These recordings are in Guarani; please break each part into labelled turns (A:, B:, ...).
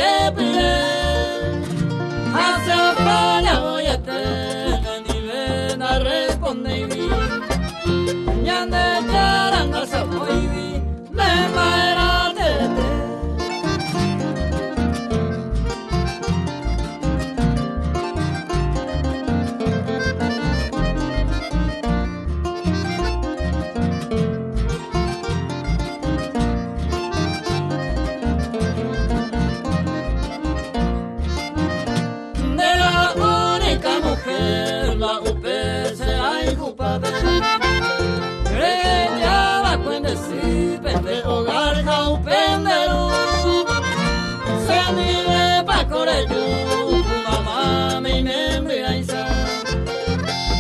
A: retepyre Ha che apaña voiete nendive narrespondeigui Ñandejára ndasapoigui ne mba'erã teete. Nde la única mujer, la upe che ayhupápe Rehejáva nde sýpe nde hogar ha upe nde ru Che ndivépa ko reju ku mamáme imembyrãicha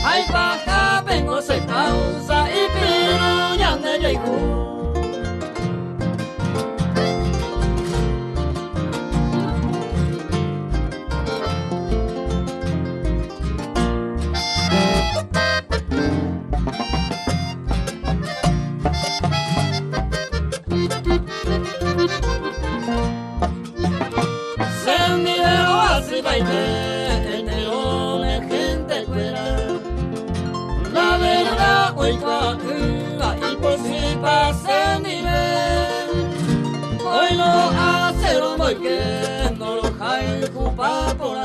A: Ha ipahápengo che causa ipiru ñande jayhu. La verdad oikuaa'ỹva ipochypa chendive Hoy lo hace romboyke ndorohayhupa porãi.